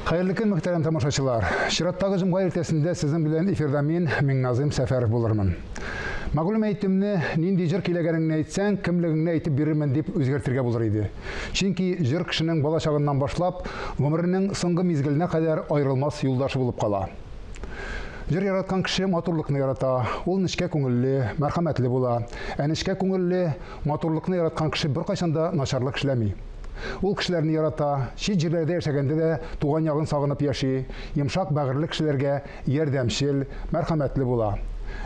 Хәерле көн, мөхтәрәм тамашачылар. Чираттагы җомга иртәсендә сезнең белән эфирда мин, Миңназыйм Сәфәров булырмын. Мәгълүм әйтемне, нинди җыр көйләгәнеңне әйтсәң, кемлегеңне әйтеп бирермен дип үзгәртергә булыр иде. Чөнки җыр кешенең бала чагыннан башлап, гомеренең соңгы мизгеленә кадәр аерылмас юлдашы булып кала. Җыр яраткан кеше матурлыкны ярата, ул нечкә күңелле, мәрхәмәтле була. Ә нечкә күңелле, матурлыкны яраткан кеше беркайчан да начарлык эшләми. Ул кешеләрне ярата, чит җирләрдә яшәгәндә дә туган ягын сагынып яши, йомшак бәгырьле кешеләргә ярдәмчел, мәрхәмәтле була.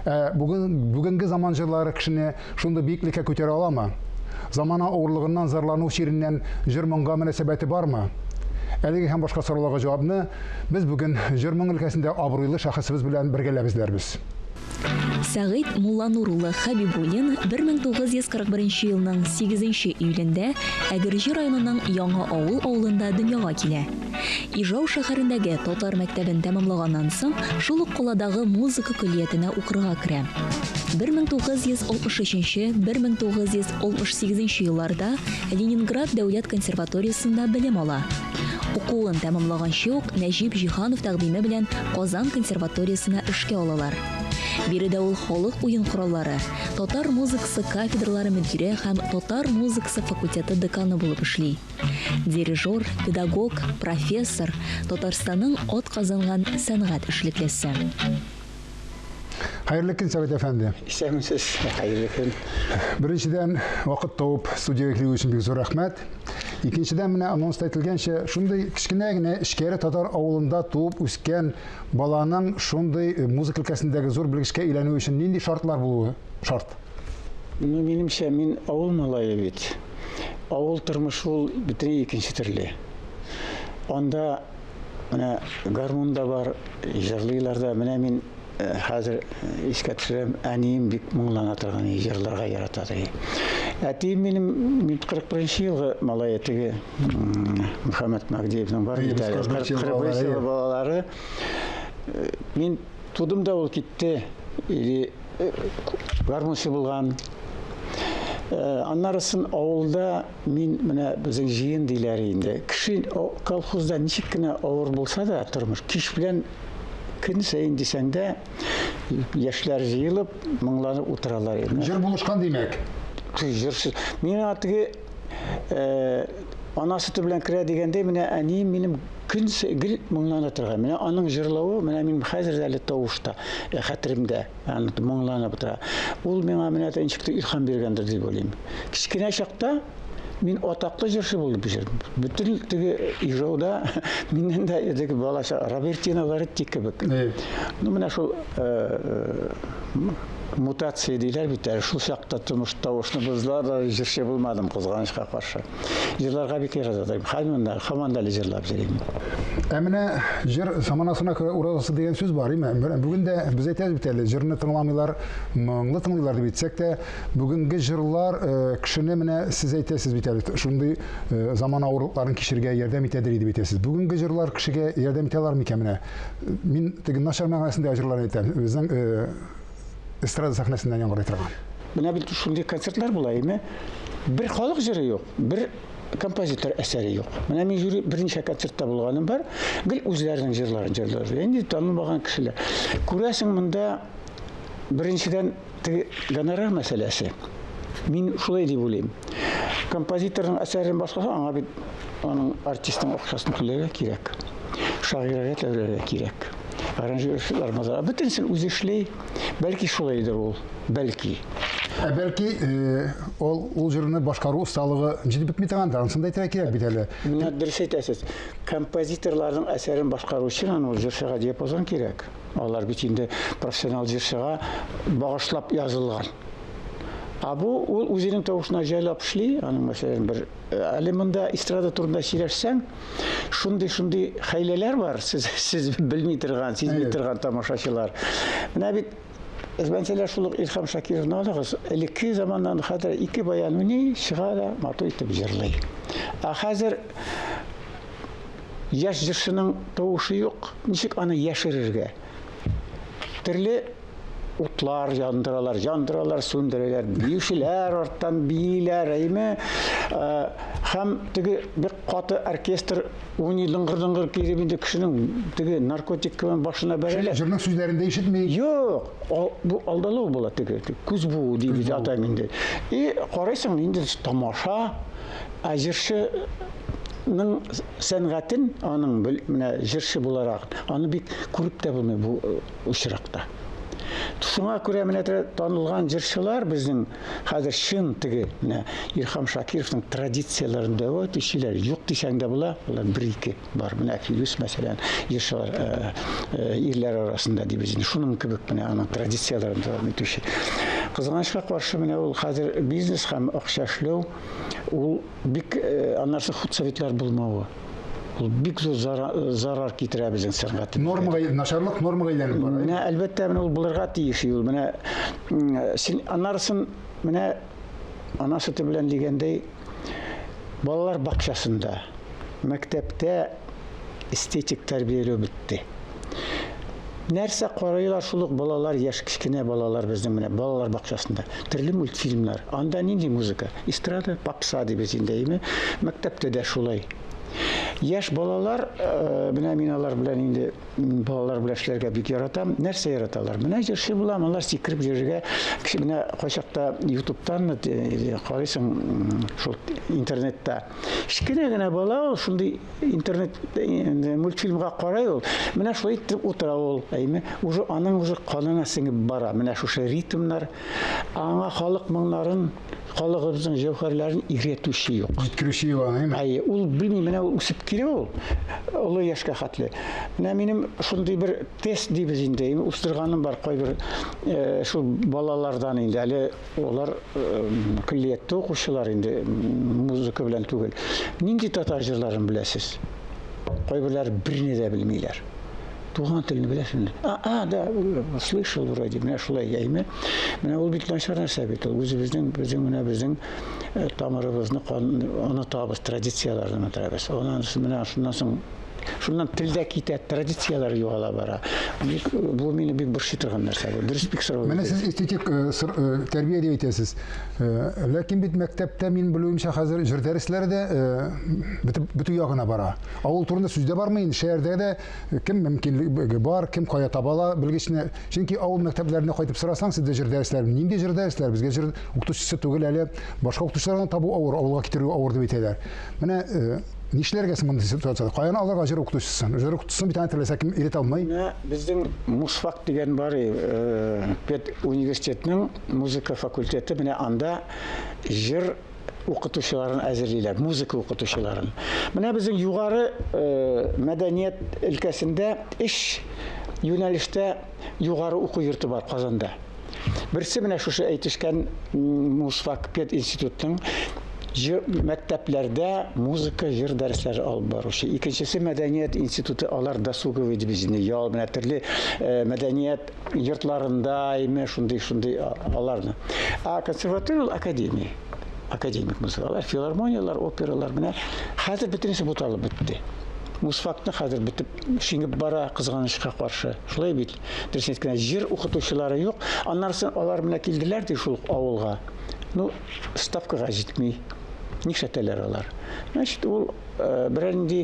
Ә бүген, бүгенге заман җырлары кешене шундый биеклеккә күтәрә аламы? Замана авырлыгыннан зарлану чиреннән җыр-моңга мөнәсәбәте бармы? Әлеге һәм башка сорауларга җавапны без бүген җыр-моң өлкәсендә абруйлы шәхесебез белән бергәләп эзләрбез. Сәгыйть Мулланур улы Хәбибуллин 1941 елның 8 июлендә Әгерҗе районының Яңа Авыл авылында дөньяга килә. Ижау шәһәрендәге татар мәктәбен тәмамлаганнан соң, шул ук каладагы музыка көллиятенә укырга керә. 1963-1968 елларда Ленинград дәүләт консерваториясендә белем ала. Укуын тәмамлаганчы ук Нәҗип Җиһанов тәкъдиме белән Казан консерваториясенә эшкә алалар. Биредә ул халык уен кораллары, татар музыкасы кафедралары мөдире һәм татар музыкасы факультеты деканы булып эшли. Дирижер, педагог, профессор, Татарстанның атказанган сәнгать эшлеклесе. Хәерле көн, Сәгыйть әфәнде. Исәнмесез, хәерле көн. Беренчедән, вакыт табып студиягә килү өчен бик зур рәхмәт. Икенчедән, менә анонста әйтелгәнчә, шундый кечкенә генә эчкәре татар авылында туып үскән баланың шундый э, музыка өлкәсендәге зур белгечкә әйләнү өчен нинди шартлар булуы шарт? Ну, минемчә, мин авыл малае бит. Авыл тормышы ул бөтенләй икенче төрле. Анда менә гармун да бар, җырлыйлар да. Менә мин э, хәзер э, искә төшерәм, әнием бик моңлана торган, җырларга ярата ди. Әтием минем мин 41 елгы малае теге Мөхәммәт Магдиевның бар бит әле. 41 елгы балалары. Э, мин тудым да ул китте. Или гармунчы булган. Аннарысын авылда Мин менә безнең җыен диләр инде. Кеше колхозда ничек кенә авыр булса да тормыш, кич белән көн саен дисәң дә, яшьләр җыелып, моңланып утыралар иде. Җыр булышкан димәк. Җырсыз. Миңа теге э, ана сөте белән керә дигәндәй, менә әнием минем көн гел моңлана торган. Менә аның җырлавы, менә минем хәзер дә әле тавышта, э, хәтеремдә. Аны моңланып утыра. Ул миңа менә ничек тә илһам биргәндер дип уйлыйм. Кечкенә чакта мин атаклы җырчы булып җырдым. Бөтен теге Ижауда миннән дә теге балача Робертино Лоретти кебек. Ну менә шул э, э, мутация диләр бит әле. Шул чакта тормыш тавышны бозлар да җырчы булмадым кызганычка каршы. Җырларга бик яратам. Хәзер дә һаман да әле җырлап йөрим. Ә менә җыр заманасына күрә уразасы дигән сүз бар, име? Бүген дә без әйтәбез бит әле, җырны тыңламыйлар, моңлы тыңлыйлар дип әйтсәк тә, бүгенге җырлар э, кешене менә сез әйтәсез бит әле, шундый э, заман авырлыкларын кичерергә ярдәм итәдер дип әйтәсез. Бүгенге җырлар кешегә ярдәм итә алар микән менә? Мин теге начар мәгънәсендә җырларны әйтәм. Безнең э, эстрада сәхнәсеннән яңгырый торган. Менә бит шундый концертлар була, име? Бер халык җыры юк, бер композитор әсәре юк. Менә мин жюри берничә концертта булганым бар, гел үзләренең җырларын җырлар. Инде танылмаган кешеләр. Күрәсең, монда беренчедән теге гонорар мәсьәләсе. Мин шулай дип уйлыйм. Композиторның әсәрен башкарса, аңа бит аның артистның акчасын түләргә кирәк. Шагыйрьгә түләргә кирәк. Аранжировщиклар мазара. Бөтенесен үзе эшли. Бәлки шулайдыр ул. Бәлки. Ә бәлки э, ул ул җырны башкару осталыгы җитеп бетми торгандыр. Анысын да әйтергә кирәк бит әле. Менә дөрес әйтәсез. Композиторларның әсәрен башкару өчен аны ул җырчыга диапазон кирәк. Алар бит инде профессионал җырчыга багышлап язылган. Ә бу ул үзенең тавышына җайлап эшли, аның мәсәлән бер э, әле монда эстрада турында сөйләшсәң, шундый-шундый хәйләләр бар, сез сез белми торган, сизми торган тамашачылар. Менә бит мәсәлән шул ук Илһам Шакировны алыгыз, элекке заманнан хәзер ике баян уйный, чыга да матур итеп җырлый. Ә хәзер яшь җырчының тавышы юк, ничек аны яшерергә? Төрле утлар яндыралар, яндыралар, сүндерәләр. Биючеләр арттан бииләр, әйме? Э, Һәм теге бик каты оркестр уйный, дыңгыр-дыңгыр килеп инде кешенең теге наркотик кебек башына бәрелә. Җырның сүзләрен дә ишетми. Юк, бу алдалау була теге, күз буу дибез атайм инде. И карыйсың, инде тамаша, ә җырчының сәнгатен, аның менә җырчы буларак, аны бик күреп тә булмый бу очракта. Шуңа күрә менә танылган җырчылар безнең хәзер чын теге менә Илһам Шакировның традицияләрен дәвам итүчеләр юк дисәң дә була, алар бер-ике бар. Менә Филүс мәсәлән, җырчылар ирләр арасында дибез инде. Шуның кебек менә аның традицияләрен дәвам итүче. Кызганычка каршы менә ул хәзер бизнес һәм акча эшләү ул бик аннары худсоветлар булмавы. Ул бик зур зарар китерә безнең сәнгатебезгә. Нормага, начарлык нормага әйләнеп бара. Менә әлбәттә менә ул булырга тиеш ул. Менә син анарысын менә ана сөте белән дигәндәй балалар бакчасында, мәктәптә эстетик тәрбияләү бетте. Нәрсә карыйлар шул ук балалар, яшь кечкенә балалар безнең менә балалар бакчасында. Төрле мультфильмнар. Анда нинди музыка? Эстрада, попса дибез инде, әйеме? Мәктәптә дә шулай. Яшь балалар, менә мин алар белән инде балалар белән эшләргә бик яратам. Нәрсә яраталар? Менә җырчы булам, алар сикереп йөрергә. Кеше менә кайчакта YouTube'тан карыйсың, шул интернетта. Кечкенә генә бала ул шундый интернет мультфильмга карай ул. Менә шулай итеп утыра ул, әйме? Уже аның уже канына сеңеп бара. Менә шушы ритмнар, аңа халык моңнарын, халыгыбызның җәүһәрләрен өйрәтүче юк. Җиткерүче юк аны, әйме? Әйе, ул белми, менә ул үсеп килә ул, олы яшькә хәтле. Менә минем шундый бер тест дибез инде, әйме, уздырганым бар кайбер шул балалардан инде, әле алар көллияттә укучылар инде, музыка белән түгел. Нинди татар җырларын беләсез? Кайберләр берни дә белмиләр. Туган телне беләсеңме? А, да, слышал вроде, менә шулай, әйме? Менә ул бит начар нәрсә бит ул. Үзебезнең, безнең менә безнең тамырыбызны онытабыз, традицияләрне онытабыз. Аннан соң менә шуннан соң шуннан тел дә китә, традицияләр югала бара. Бик, бу мине бик борчый торган нәрсә бу. Дөрес бик сорау. Менә сез эстетик тәрбия дип әйтәсез. Ләкин бит мәктәптә мин белүемчә хәзер җыр дәресләре дә бетү ягына бара. Авыл турында сүз дә бармый инде, шәһәрдә дә кем мөмкинлеге бар, кем кая таба ала белгечне. Чөнки авыл мәктәпләренә кайтып сорасаң, сездә җыр дәресләре, нинди җыр дәресләре? Безгә җыр укытучысы түгел әле, башка укытучыларны табу авыр, авылга китерү авыр дип әйтәләр. Менә нишләргә соң мондый ситуацияда? Каян алырга җыр укытучысын? Җыр укытучысын бит аны теләсә кем өйрәтә алмый. Менә безнең Мусфак дигән бар, педуниверситетның музыка факультеты, менә анда җыр укытучыларын әзерлиләр, музыка укытучыларын. Менә безнең югары мәдәният өлкәсендә өч юнәлештә югары уку йорты бар Казанда. Берсе менә шушы әйтешкән Мусфак пединститутның мәктәпләрдә музыка, җыр дәресләре алып баручы. Икенчесе мәдәният институты, алар досуговый дибез инде, ял, менә төрле мәдәният йортларында, име, шундый-шундый аларны. А консерватория ул академия. Академик музыкалар, филармониялар, опералар, менә хәзер бөтенесе буталып бетте. Мусфакны хәзер бетеп шиңеп бара, кызганычка каршы. Шулай бит. Дөрес әйткәндә, җыр укытучылары юк. Аннан соң алар менә килделәр ди шул авылга. Ну, ставкага җитми. Нишләтәләр алар? Значит, ул берәр нинди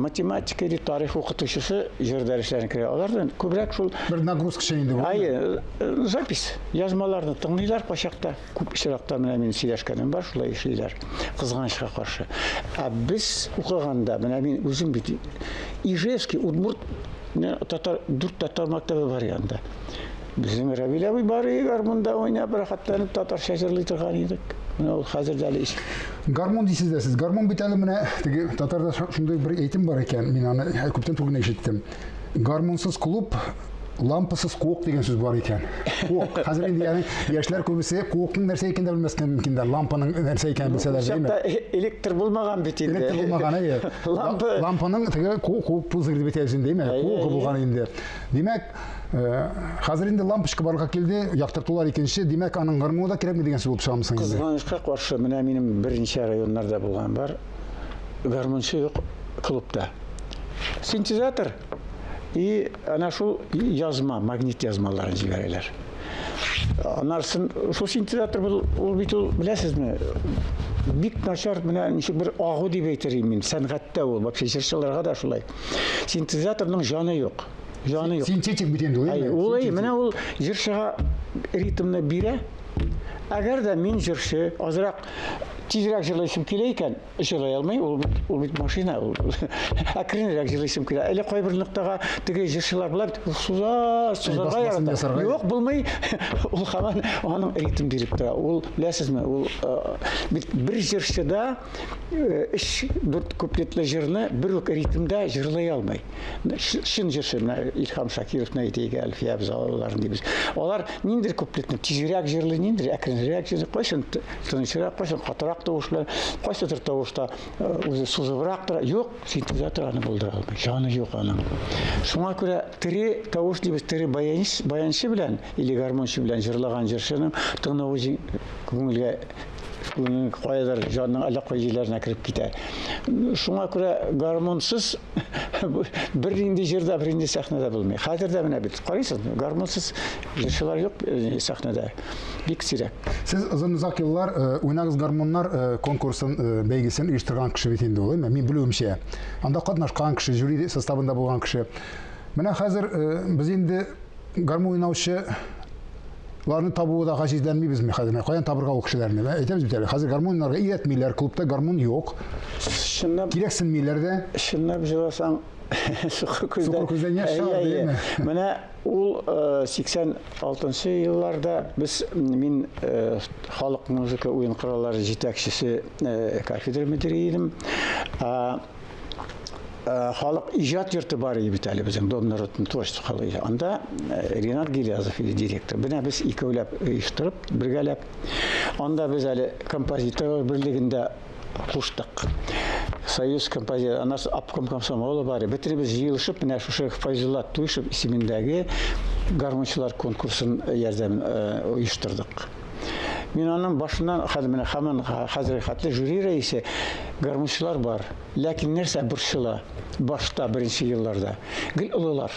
математика или тарих укытучысы җыр дәресләренә керә. Алардан күбрәк шул бер нагрузка инде бу. Әйе, запись, язмаларны тыңлыйлар кайчакта. Күп очракта менә мин сөйләшкәнем бар, шулай эшлиләр. Кызганычка каршы. Ә без укыганда, менә мин үзем бит Ижевский, Удмурт, татар, дүрт татар мәктәбе бар янда. Безнең Равил абый бар иде, гармунда уйнап, рәхәтләнеп татарча җырлый торган идек. Менә ул хәзер дә әле ис. Гармун дисез дә сез. Гармун бит әле менә теге татарда шундый бер әйтем бар икән, мин аны күптән түгел генә ишеттем. Гармунсыз клуб, лампасыз куык дигән сүз бар икән. Куык. Хәзер инде ягъни яшьләр күбесе куыкның нәрсә икәнен дә белмәскә мөмкиннәр. Лампаның нәрсә икәнен белсәләр, дәйме? Электр булмаган бит инде. Электр булмаган, әйе. Лампа. Лампаның теге куык пузырь дип әйтәбез инде, дәйме? Куыгы булган инде. Димәк, хәзер инде лампочка барлыкка килде, яктыртулар икенче, димәк, аның гармуны да кирәкми дигән сүз булып чыгамы соң инде? Кызганычка каршы, менә минем берничә районнарда булган бар. Гармунчы юк клубта. Синтезатор и ана шул язма, магнит язмаларын җибәрәләр. Анарсын шул синтезатор бул, ул бит ул, беләсезме, Бик начар, менә ничек бер агу дип әйтер идем мин, сәнгатьтә ул, вообще җырчыларга да шулай. Синтезаторның җаны юк. Җаны юк. Синтетик бит инде ул. Әй, ул әй, менә ул җырчыга ритмны бирә. Әгәр дә мин җырчы, азрак тизрәк җырлыйсым килә икән, җырлый алмый, ул бит, ул бит машина, ул әкренрәк җырлыйсым килә. Әле кайбер ноктага теге җырчылар була бит, суза, сузарга ярата. Юк, булмый. Ул һаман аның ритм биреп тора. Ул, беләсезме, ул бит бер җырчыда өч, дүрт куплетлы җырны бер үк ритмда җырлый алмый. Чын җырчы, менә Илһам Шакировны әйтик, Әлфия Абзаловаларны дибез. Алар ниндидер куплетны тизрәк җырлый, ниндидер әкренрәк җырлый, кайсын тынычрак, кайсын катырак тавыш белән, кайсыдыр тавышта үзе сузыбрак тора. Юк, синтезатор аны булдыра алмый. Җаны юк аның. Шуңа күрә тере тавыш дибез, тере баянист, баянчы белән или гармунчы белән җырлаган җырчының тыңлавы күңелгә күңелнең каядыр җанның әллә кай җирләренә кереп китә. Шуңа күрә гармунсыз бернинди җырда, бернинди сәхнәдә булмый. Хәзер дә менә бит карыйсыз, гармунсыз җырчылар юк сәхнәдә. Бик сирәк. Сез озын-озак еллар Уйнагыз гармуннар конкурсын, бәйгесен оештырган кеше бит инде ул, әйме? Мин белүемчә. Анда катнашкан кеше, жюри составында булган кеше. Менә хәзер без инде гармун уйнаучы ларны табуы да гаҗизләнмибезме хәзер? Менә каян табырга ул кешеләрне? Менә әйтәбез бит әле, хәзер гармун уйнарга өйрәтмиләр, клубта гармун юк. Чынлап Кирәксенмиләр дә. Чынлап җыласаң, сукыр күздән. Сукыр күздән яшь чыга, димме? Менә ул 86 елларда без мин халык музыка уен кораллары җитәкчесе кафедра мөдире идем. Халык иҗат йорты бар иде бит әле безнең, Дом народного творчества халык иҗат. Анда Ренат Гилязов иде директор. Менә без икәүләп оештырып, бергәләп, анда без әле композиторлар берлегендә куштык. Союз композитор, аннан соң обком комсомолы бар. Бөтенебез җыелышып, менә шушы Файзулла Туйшев исемендәге гармунчылар конкурсын ярдәмен оештырдык. Мин аның башыннан хәзер менә һаман хәзерге хәтле жюри рәисе, гармунчылар бар. Ләкин нәрсә борчыла башта беренче елларда? Гел олылар.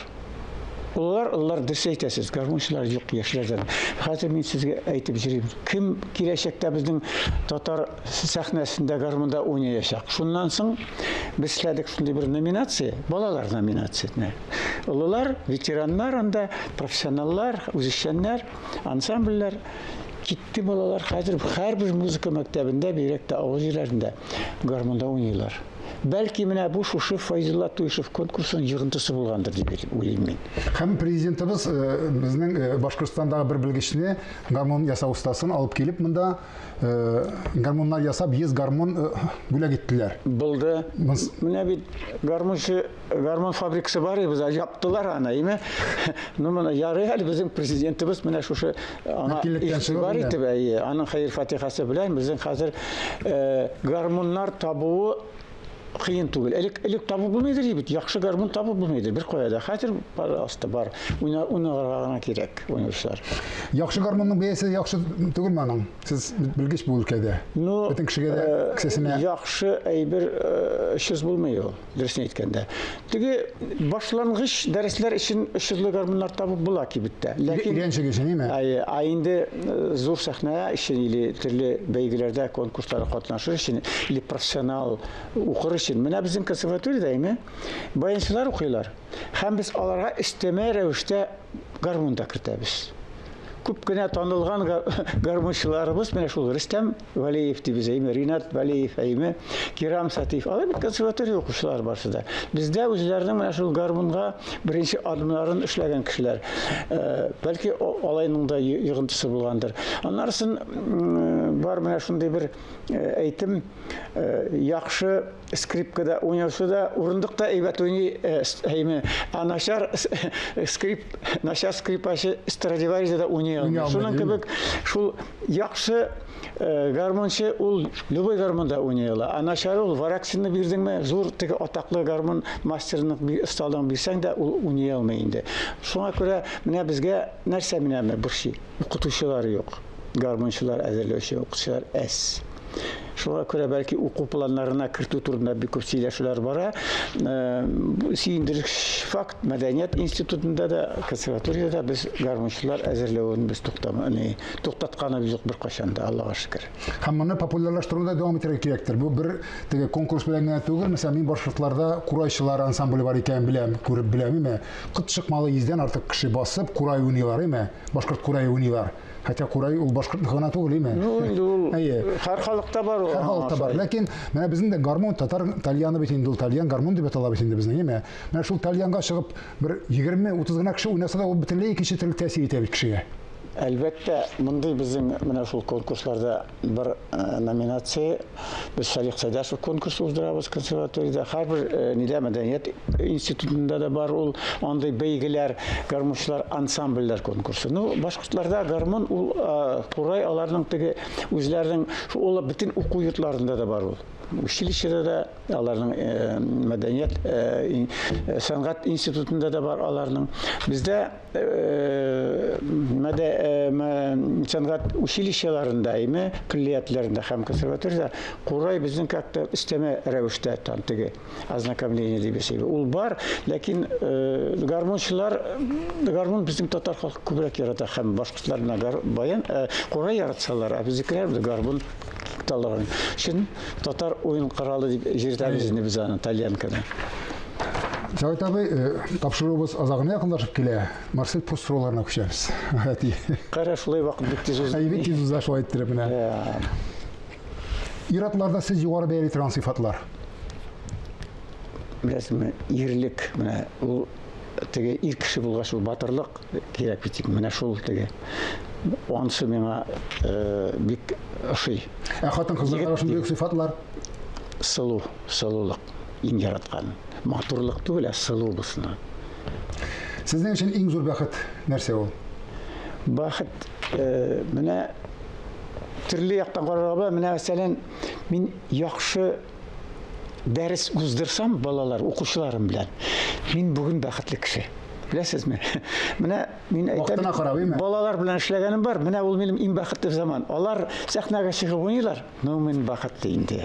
Олылар, олылар дөрес әйтәсез, гармунчылар юк яшьләрдән. Хәзер мин сезгә әйтеп йөрим, кем киләчәктә безнең татар сәхнәсендә гармунда уйнаячак? Шуннан соң без эшләдек шундый бер номинация, балалар номинациясенә. Олылар, ветераннар анда, профессионаллар, үзешчәннәр, ансамбльләр. Китте балалар, хәзер һәрбер музыка мәктәбендә, бигрәк тә авыл җирләрендә гармунда уйныйлар. Бәлки менә бу шушы Файзулла Туйшев конкурсының йогынтысы булгандыр дип уйлыйм мин. Һәм президентыбыз безнең Башкортстандагы бер белгечне, гармун ясау остасын алып килеп монда гармуннар ясап 100 гармун бүләк иттеләр. Булды. Менә бит гармунчы Гармун фабрикасы бар иде, безгә яптылар аны, әйме? Ну, менә ярый әле безнең президентыбыз менә шушы аңа игътибар итеп, әйе, аның хәер-фатихасы белән безнең хәзер гармуннар табуы кыен түгел. Элек элек табып булмыйдыр бит, яхшы гармун табып булмыйдыр бер кая да. Хәзер асты бар. Уйнарга гына кирәк, уйнаучылар. Яхшы гармунның бәясе яхшы түгелме аның? Сез белгеч бу өлкәдә. Ну, бөтен кешегә дә кесәсенә. Яхшы әйбер 300 булмый ул. Дөресен әйткәндә. Теге башлангыч дәресләр өчен 300 гармуннар табып була кибеттә. Ләкин өйрәнчек өчен, әйме? Әйе, ә инде зур сәхнә өчен или төрле бәйгеләрдә, конкурсларда катнашыр өчен, или профессионал укыр өчен. Менә безнең консерваториядә, әйме, баянчылар укыйлар. Һәм без аларга өстәмә рәвештә гармун да кертәбез. Күп кенә танылган гармунчыларыбыз менә шул Рөстәм Вәлиев дибез, әйме, Ринат Вәлиев, әйме, Кирам Сатиев. Алар бит консерватория укучылары барсы да. Бездә үзләренең менә шул гармунга беренче адымнарын эшләгән кешеләр. Бәлки алайның да йогынтысы булгандыр. Аннарысын бар менә шундый бер әйтем, яхшы скрипкада уйнаучы да урындыкта әйбәт уйный, әйме, ә начар скрип, начар скрипачы Страдиварида да уйный алмый. Шуның кебек шул яхшы гармунчы ул любой гармунда уйный ала. Ә начар ул Вараксинны бирдеңме, зур теге атаклы гармун мастерының осталыгын бирсәң дә ул уйный алмый инде. Шуңа күрә менә безгә нәрсә менә борчый? Укытучылар юк. Гармунчылар әзерләүче укытучылар әз. Шуңа күрә бәлки уку планнарына кертү турында бик күп сөйләшүләр бара. Сөендергеч факт, мәдәният институтында да, консерваториядә без гармунчылар әзерләвен без туктатканыбыз юк беркайчан да, Аллага шөкер. Һәм моны популярлаштыруны да дәвам итәргә кирәктер. Бу бер теге конкурс белән генә түгел. Мәсәлән, мин башкортларда курайчылар ансамбле бар икәнен беләм, күреп беләм, име. Кыт чыкмалы йөздән артык кеше басып курай уйныйлар, име. Башкорт курае уйныйлар. Хотя курай ул башкортныкы гына түгел, име. Ну, инде ул Әйе. һәр халыкта бар ул. Һәр халыкта бар. Ләкин менә безнең дә гармун татар тальяны бит инде ул тальян гармун дип атала бит инде безнең, име. Менә шул тальянга чыгып бер 20-30 гына кеше уйнаса да ул бөтенләй икенче төрле тәэсир итә бит кешегә. Әлбәттә, мондый безнең менә шул конкурсларда бер э, номинация. Без Салих Сәйдәшев конкурсы уздырабыз консерваториядә. Һәрбер э, нидә мәдәният институтында да бар ул андый бәйгеләр, гармунчылар ансамбльләр конкурсы. Ну, башкортларда гармун ул э, курай аларның теге үзләренең ул бөтен уку йортларында да бар ул. Училищеда да аларның мәдәният сәнгать институтында да бар аларның. Бездә сәнгать училищеларында, име, көллиятләрендә һәм консерваториядә курай безнең как-то өстәмә рәвештә там теге ознакомление дип ясыйбыз. Ул бар, ләкин гармунчылар, гармун безнең татар халкы күбрәк ярата һәм башкортлар менә баян, курай яратсалар, ә безнекеләр гармун талыгын. Чын татар уен коралы дип җиртәбез инде без аны, тальянканы. Сәгыйть абый, э, тапшыруыбыз азагына якынлашып килә. Марсель Пруст сорауларына күчәбез. Әти. Кара, шулай вакыт бик тиз узды. Әй, бик тиз уза шулай иттереп менә. Ир-атларда сез югары бәяли торган сыйфатлар. Беләсеңме, ирлек менә ул теге ир кеше булгач ул батырлык кирәк бит. Менә шул теге. Анысы миңа э, бик ошый. Ә хатын-кызларда шундый сыйфатлар? Сылу, сылулык. Иң яраткан. Матурлык түгел, ә сылу булсын. Сезнең өчен иң зур бәхет нәрсә ул? Бәхет э, менә төрле яктан карарга була. Менә мәсәлән, мин яхшы дәрес уздырсам балалар, укучыларым белән, мин бүген бәхетле кеше. Беләсезме? Менә мин әйтәм, Вакытына карап, әйме? Балалар белән эшләгәнем бар. Менә ул минем иң бәхетле заман. Алар сәхнәгә чыгып уйныйлар. Ну, мин бәхетле инде.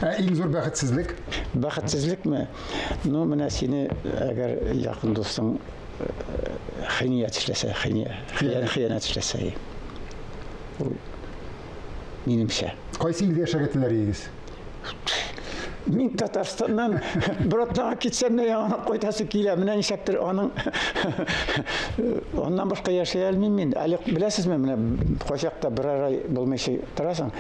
Ә иң зур бәхетсезлек? Бәхетсезлекме? Ну, менә сине, әгәр якын дустың хыянәт эшләсә, хыянәт эшләсә, ул минемчә. Кайсы илдә яшәргә теләр идегез? Мин Татарстаннан бер атнага китсәм дә яңадан кайтасы килә. Менә ничектер аның аннан башка яшәй алмыйм мин. Әле беләсезме, менә кайчакта берәр ай булмыйча торасың,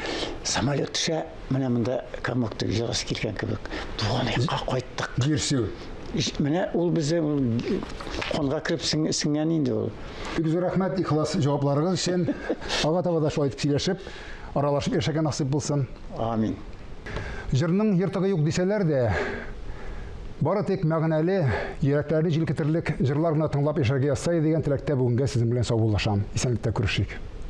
самолет төшә, менә монда комок дип җылысы килгән кебек. Туган якка кайттык. Җирсү. Менә ул безнең канга кереп сеңгән инде ул. Бик зур рәхмәт ихлас җавапларыгыз өчен. Алга таба да шулай итеп сөйләшеп, аралашып яшәргә насыйп булсын. Амин. Җырның ертыгы юк дисәләр дә, бары тик мәгънәле, йөрәкләрне җилкетерлек җырлар гына тыңлап яшәргә язса иде дигән теләктә бүгенгә сезнең белән саубуллашам. Исәнлектә күрешик.